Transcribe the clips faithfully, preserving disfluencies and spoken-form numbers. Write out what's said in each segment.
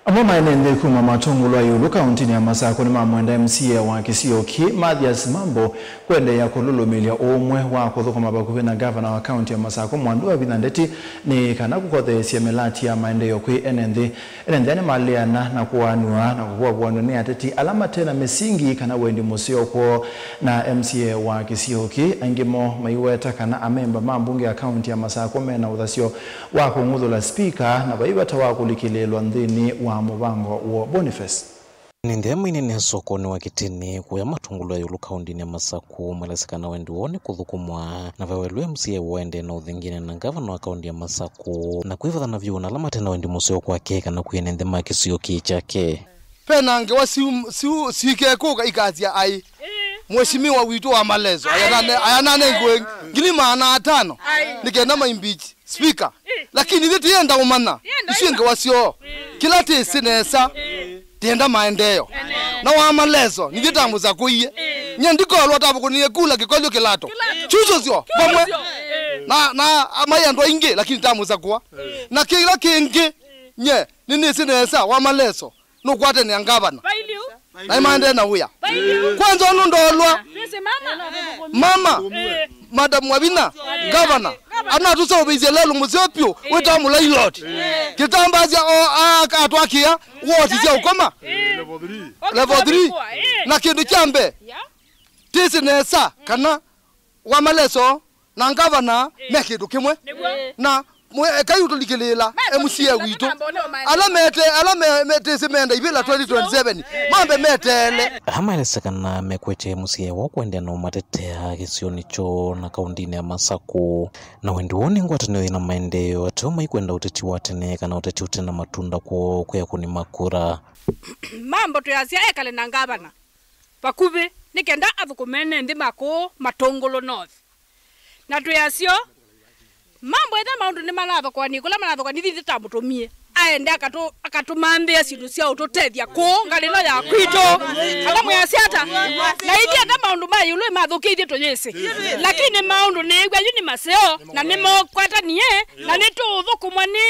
Amwe ma ene nthĩ kuma matũngũlũ a ĩũlũ kaũntĩnĩ ya Masakũ nĩmamwenda M C A wa kĩsio kĩĩ, Mathias Mambo, kũendeea kũlũlũmĩĩlya ũũmwe wa kũthũkũma vakuvĩ na ngavana wa kaũntĩ ya Masakũ, Mwandu Wavinya Ndeti, nĩ kana kũkotheesya mĩlati ya maendeeo kwĩ ene nthĩ. Ene nthĩ aa nĩmaleana na kũaanw'a na kũvuavuanw'a nĩ ateti ala mate na mĩsingi kana wendi mũseo kwoo na M C A wa kĩsio kĩĩ. Aingĩ moo maiweta kana amemba ma mbunge ya kaũntĩ ya Masakũ me na ũthasyo wa kũng'uthũla spika, na vai vata wa kũlikĩlĩĩlwa nthĩnĩ wa mũvango woo. Boniface. Ene nthĩ aa maineenea sokonĩ wa Kĩtĩnĩ kũya matũngũlũ a ĩũlũ kaũntĩnĩ ya Masakũ, malesĩ kana wendi woo nĩ kũthũkũmwa, na ve welũ M C A ũendee na ũthinginĩ na ngavana wa kaũntĩ ya Masakũ, na kwĩvathana vyũ na ala mate na wendi mũseo kwake kana kwĩ ene nthĩ ma kĩsio kĩĩ kyake. Ve na ngewa siu, siu, sikekũka ikasya aĩ. Mheshimiwa witũ wa Maleso, ayanane, ayanane ngwe ngili maana atano, nĩ kenda ma impeach spika. Lakini ithyĩ tĩyenda ũmanya isu ngewa syoo. Kĩla tĩsĩ nesa, tĩenda maendeeo. Na wa Maleso, nithyĩ tamũsakũie. Nye ndikolwa tavũkũnie kula kĩkolyo kĩlato. Chucho syo, vamwe. Na, na, mai andũ aingĩ, lakini tamũsakũa. Na kĩla kĩngĩ, nye, nĩnĩsĩ nesa, wa Maleso nũkwatanĩa ngavana. Na nĩmaendee na wĩa. Kwanza ũnũ ndolwa. Mama, Madam Wavinya, ngavana, anatũseũvĩisye lelũ mũseo vyũ, wĩtaa mũlailoti. Kĩtambasya o atwakĩa woti sya ũkoma. Level three. Na kĩndũ kya mbee, tĩsĩ nesa kana wa Maleso na ngavana me kĩndũ kĩmwe. Na mwe-, ekai ũtũlikĩlĩĩla M C A witũ. Ala mete, ala me-, metĩsĩ menda ivĩla twenty twenty-seven, mambe meteele. Aa maelesya kana mekwetya M C A woo kũendeea na ũmatetea kĩsionĩ kyoo na kaũntĩnĩ ya Masakũ. Na wendi woo nĩ ngwatanĩo yĩna maendeeo, ateo maikwenda ũteti wa tene kana ũteti ũte na matunda kwoo kwĩ akũni ma kura. Mambo twĩasya ekale na ngavana vakuvĩ, nĩ kenda athũkũme ene nthĩ ma kũũ Matũngũlũ North. Na twĩ asyo, Mambo ethĩa maũndũ nĩmanathokwanĩe kũla manathokwanĩe, ithyĩ tamũtũmie aende akatũ-, akatũmanthĩa syĩndũ sya ũtũtethya kũũ ngalĩlo ya kwitũ. Ala mwĩasya ata? Na ithyĩ ethĩa maũndũ ma ĩũlũ mathũkĩe ithyĩ tũyĩsĩ. Lakini maũndũ nĩĩw'a yu nĩ maseo, na nĩmokwatanie, na nĩtũũthũkũmwa nĩ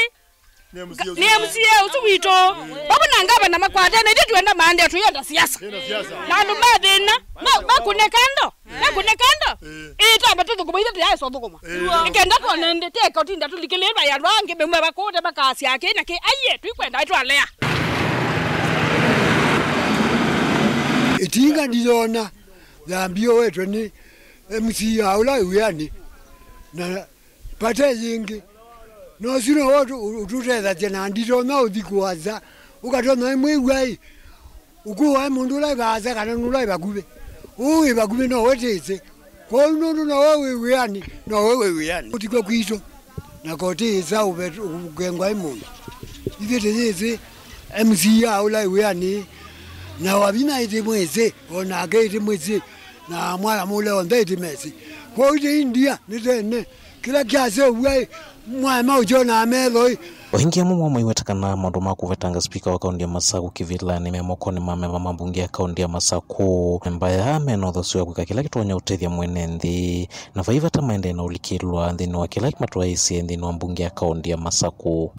Nĩ M C A ũsu witũ. Vamwe na ngavana makwatene, ithyĩ twenda maandea, tũyenda siasa. Na andũ ma thĩna, ma-, makũne kando, makũne kando. Ĩĩ, twambe tũthũkũma, ithyĩ tũyaĩsa ũthũkũma. Nĩkenda twone nthĩ, teka ũtinda tũlikĩlĩĩlwa ya andũ angĩ, memwe vakũte makasya kĩ na kĩ, aiye, tũikwenda, twalea. Ĩtinga ndiyona thambio wetwe nĩ M C A ũla wĩ wĩanĩ. Na Vate yĩngĩ. Na ũsu nĩwe ũtũ-, ũtũtethasya na nditonya ũthi kũasa. Ũkatonya ĩmwĩw'a-ĩ, ũkũae mũndũ ũla wĩ vaasa kana nũla wĩ vakuvĩ. Ũũ wĩ vakuvĩ nowe tĩsĩ. Kwoou nũndũ nowe wĩ wĩanĩ, nowe wĩ wĩanĩ. Ũtikw'a kwitũ, na ko tĩĩsa ũve-, ũkengwa ĩ mũndũ. Ithyĩ tĩyĩsĩ M C A ũla wĩ wĩanĩ, na Wavinya ĩtĩ mwĩsĩ, o nake ĩtĩ mwĩsĩ. Na mwana mũle onthe ĩtĩ mesĩ. Kwoou ĩtĩ India nĩ tene. Kĩla kyaseũvw'a-ĩ, mwaema ũkyonaa metho-ĩ. O ĩngĩ amwe moo maiweta kana maũndũ ma kũvetanga spika wa kaũntĩ ya Masakũ kĩvĩlanĩ me mokonĩ ma amemba ma mbunge ya kaũntĩ ya Masakũ. Amemba aa me na ũthasyo wa kwĩka kĩla kĩtonya ũtethya mwene nthĩ, na vai vata maendee na ũlikĩlwa nthĩnĩ wa kĩla matwaĩĩsye nthĩnĩ wa mbunge ya kaũntĩ ya Masakũ.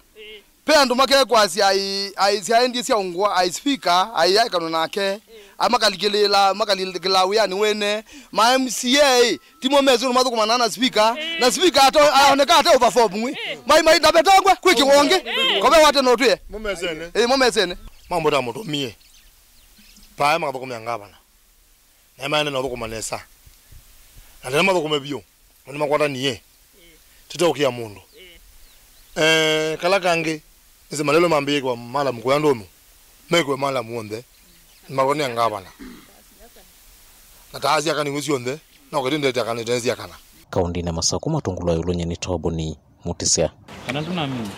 Ve andũ makekwasya aĩ, aĩ syaendie sya ũngũa, aĩ spika, aĩ aekanwe nake, a makalikĩlĩĩla, makalikĩlaa wĩanĩ wene, ma M C A ĩ, timo mesĩ ũndũ mathũkũmanaa na spika, na spika ato-, aoneka ate ũvafomu ĩ. Mai, mai, ndavetangwe, kwĩ kĩwonge, kove wate no twĩe. Mũmesene. Ĩ, mũmesene. Mambo ta mũtũmie. Pae makathũkũmĩa ngavana. Na maende na ũthũkũma nesa. Na tene mathũkũme vyũ. Na nĩmakwatanie. Tũteũkĩa mũndũ. Eh, kala kangĩ, nĩsĩ malelũ mambĩĩe kũa malamu kũya ndũmũ. Mekwe malamu onthe. Nĩmakwatania ngavana. Na taasya kana iwe syonthe, no kĩtĩ ndete kana itenzi akana. Kaũntĩnĩ ya Masakũ matũngũlũ a ĩũlũ nyeni Toboni. Mũtĩsya. Kana ndũnamina?